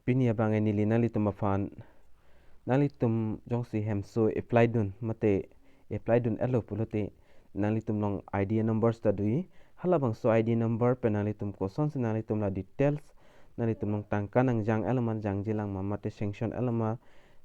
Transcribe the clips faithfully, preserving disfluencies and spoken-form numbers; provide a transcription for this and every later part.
Pini abang neli nanglitum aphan, nanglitum jongsi hemso apply dun mate apply dun-etlo pulote nanglitum along I D number sita do-i. Halabangso I D number pen nanglitum kosonsi nanglitum la details, nanglitum along tangka nangjang-etlo ma, jangjelang ma, mate sanction-etlo ma,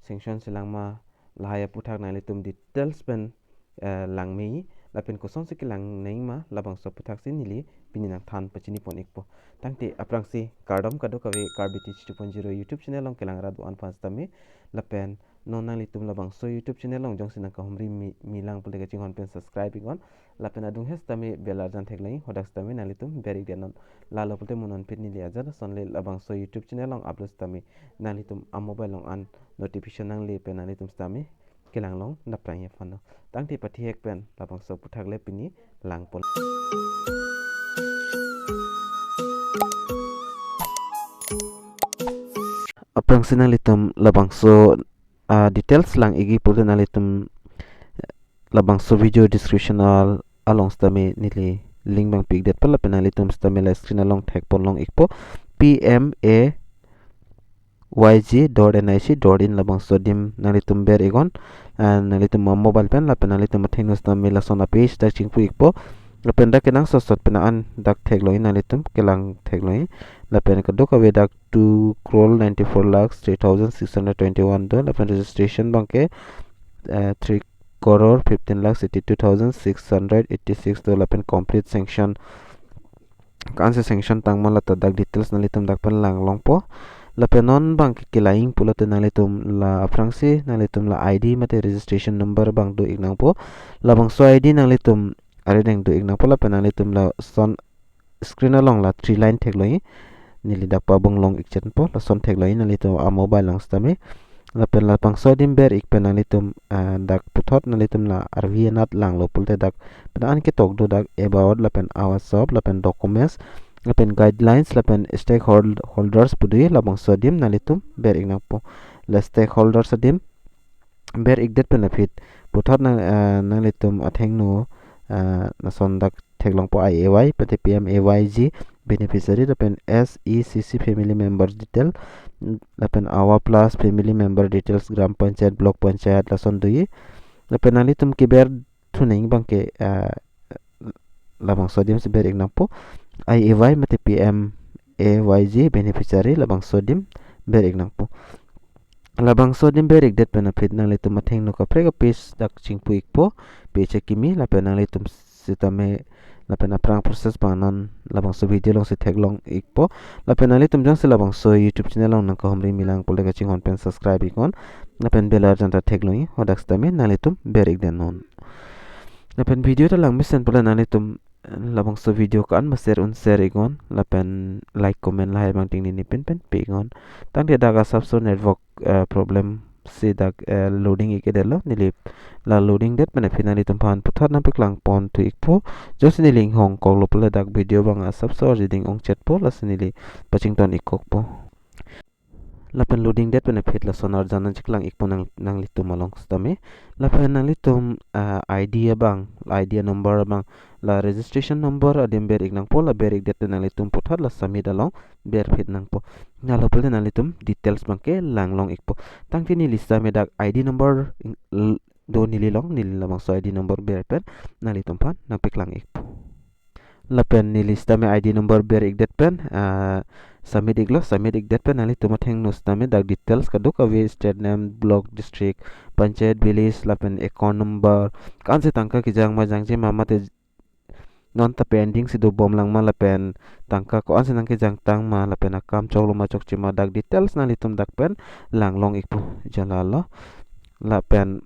sanction-selang ma, lahai aphuthak nanglitum details pen, eh, langme, lapen kosonsi kelang nangji ma, labangso aphuthaksi neli pini nangthan pachini pon-ikpo. Tangte aphrangsi kardom kadokave Karbi Teach two point zero YouTube channel along kelang rat do-an aphan sitame, lapen non nanglitum labangso YouTube channel along jongsi nangkahumri mi, milang pulote kachinghon pen subscribe iknon, lapen adung he sitame bell arjan theklong, hadak sitame nanglitum ber-ik detnon. Lalo pulote mo non pit neli ajat asonle labangso YouTube channel along upload sitame nanglitum a-mobile along an notification nangle pen nanglitum sitame kelang long nangprang aphan. Tangte pathihek pen labangso aphuthak le pini langpon. Aphrangsi nanglitum labangso, ah, details lang-ikji pulote nanglitum labangso video description al-, along sitame neli link abang pi-ik detpo, lapen nanglitum sitame la screen along thekpon long-ikpo, P M A Y G dot N I C dot in, labangso adim nanglitum ber-iknon, ah, nanglitum a-mobile pen, lapen nanglitum athengno sitame lason a-page dak chingpu-ikpo, lapen dak kenangsot sot pen an dak theklong-i, nanglitum kelang theklong-i, lapen kadokave dak two crore ninety-four lakhs three thousand six hundred twenty-one do, lapen registration abangke, eh, three crore fifteen lakhs eighty-two thousand six hundred eighty-six do, lapen complete sanction, ko-ansi sanction tangma lata dak details nanglitum dak pen lang longpo. Lapen non abangke kelang pulote nanglitum la aphrangsi nanglitum la I D mate registration number abang do-ik nangpo. Labangso I D nanglitum arideng do-ik nangpo, lapen nanglitum lason screen along la three line theklong-i, neli dak pabong long-ik chetpo, lason theklong-i nanglitum a-mobile along sitame. Lapen labangso adim ber-ik pen nanglitum, ah, dak puthot nanglitum la arvi anat langlo pulote dak pen an ketok do, dak about lapen a-WhatsApp lapen documents lapen guidelines lapen stakehold-, holders pu do-i, labangso adim nanglitum ber-ik nangpo. La stakeholders adim ber-ik det pen aphi puthot nang, ah, nanglitum athengno, ah, lason dak theklongpo, I A Y mate P M A Y G beneficiary lapen S E C C family member detail, lapen Awas Plus family member details, Gram Panchayat, Block Panchayat, lason do-i. Lapen nanglitum keber thu nangji abangke, ah, labangso adimsi ber-ik nangpo, I A Y mate P M A Y G beneficiary, labangso adim ber-ik nangpo. Labangso adim ber-ik det pen aphi nanglitum athengno kaprek a-page dak chingpu-ikpo, page akimi, lapen nanglitum sitame lapen aphrang process abang non labangso video alongsi theklong-ikpo. Lapen nanglitum jongsi labangso YouTube channel along nangkahumri milang pulote kachinghon pen subscribe iknon, lapen bell arjan ta theklong-i, hadak sitame nanglitum ber-ik detnon. Lapen video ta langmesen pulote nanglitum labangso video ko-an ma share un share iknon, lapen like comment lahai abang ting neli pen pen pi iknon. Tangte dak asapso network, eh, problem si dak, eh, loading ik-edetlo, neli la loading det pen aphi nanglitum aphan puthot nangpaklang pon thu-ikpo. Jongsi neli inghong koklo pulote dak video abang asapso arjiding ongchetpo, lasi neli pachington-ik kokpo. Lapen loading det pen aphi lason arjan nangcheklang-ikpo nang, nanglitum along sitame. Lapen nanglitum, ah, I D abang, I D number abang, la registration number adim ber-ik nangpo, la ber-ik det pen nanglitum puthot la submit along berphit nangpo. Lalo pulote nanglitum details abangke lang long-ikpo. Tangte neli sitame dak I D number ing-, l-, do neli along, neli labangso I D number ber pen nanglitum aphan nangpaklang-ikpo. Lapen neli sitame I D number ber-ik det pen, ah, submit iklo, submit ik det pen nanglitum athengno sitame dak details kadokave, street name, block, district, panchayat, village, lapen account number, ko-ansi tangka kejang ma jangje ma mate non ta pending si dobom lang ma, lapen tangka ko-ansi nangkejang tang ma, lapen akam choklo ma chokche ma, dak details nanglitum dak pen lang long-ikpo, jala lo. Lapen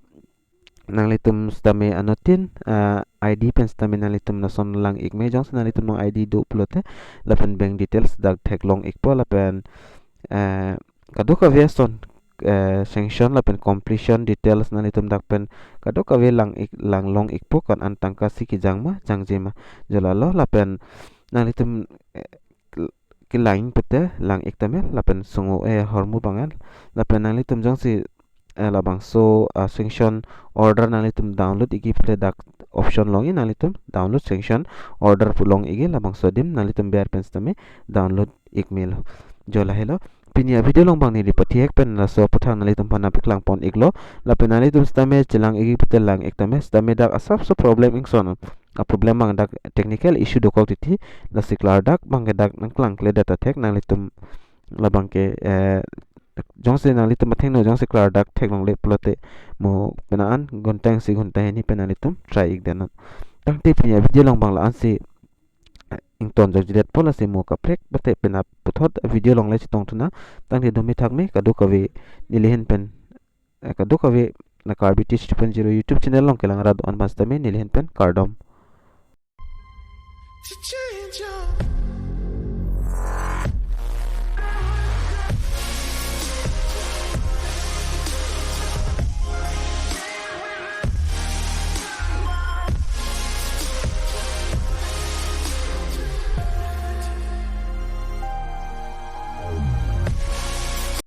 nanglitum sitame anuttin, ah, I D pen sitame nanglitum lason lang-ik me, jongsi nanglitum along I D do pulote, lapen bank details dak theklong-ikpo, lapen, eh, kadokave ason, eh, sanction lapen completion details nanglitum dak pen kadokave lang-ik, lang long-ikpo, ko-an tangka si kejang ma jangje ma, jala lo. Lapen nanglitum, eh, kelang pulote lang-ik tame, lapen sungo, eh, ahormu abang an, lapen nanglitum jongsi, eh, labangso, ah, sanction order nanglitum download ikji pulote dak option long-i, nanglitum download sanction order pu long-ikji, labangso adim nanglitum ber pen sitame download ik melo. Jo lahelo. Pini a-video along abang neli pathihek pen laso aputhak nanglitum aphan nangpaklang pon iklo. Lapen nanglitum sitame chelang ikji pute lang ik tame, sitame dak asapso problem ingson. A-problem abang dak technical issue dokok titi, lasi klardak abangke dak nangklangkledet athek nanglitum labangke, eh, jongsi nanglitum athengno jongsi klardak theklongle pulote mo penang an ghonta isi ghonta hini pen nanglitum try ik deinon. Tangte pini a-video along abang la-ansi ingtonjokjidet po, lasi mo kaprek pute penap puthot video along le chetongthu nang. Tangte dome thakme kadokave neli ahin pen, eh, kadokave la Karbi Teach two point zero YouTube channel along kelang rat do-an aphan sitame neli ahin pen kardom.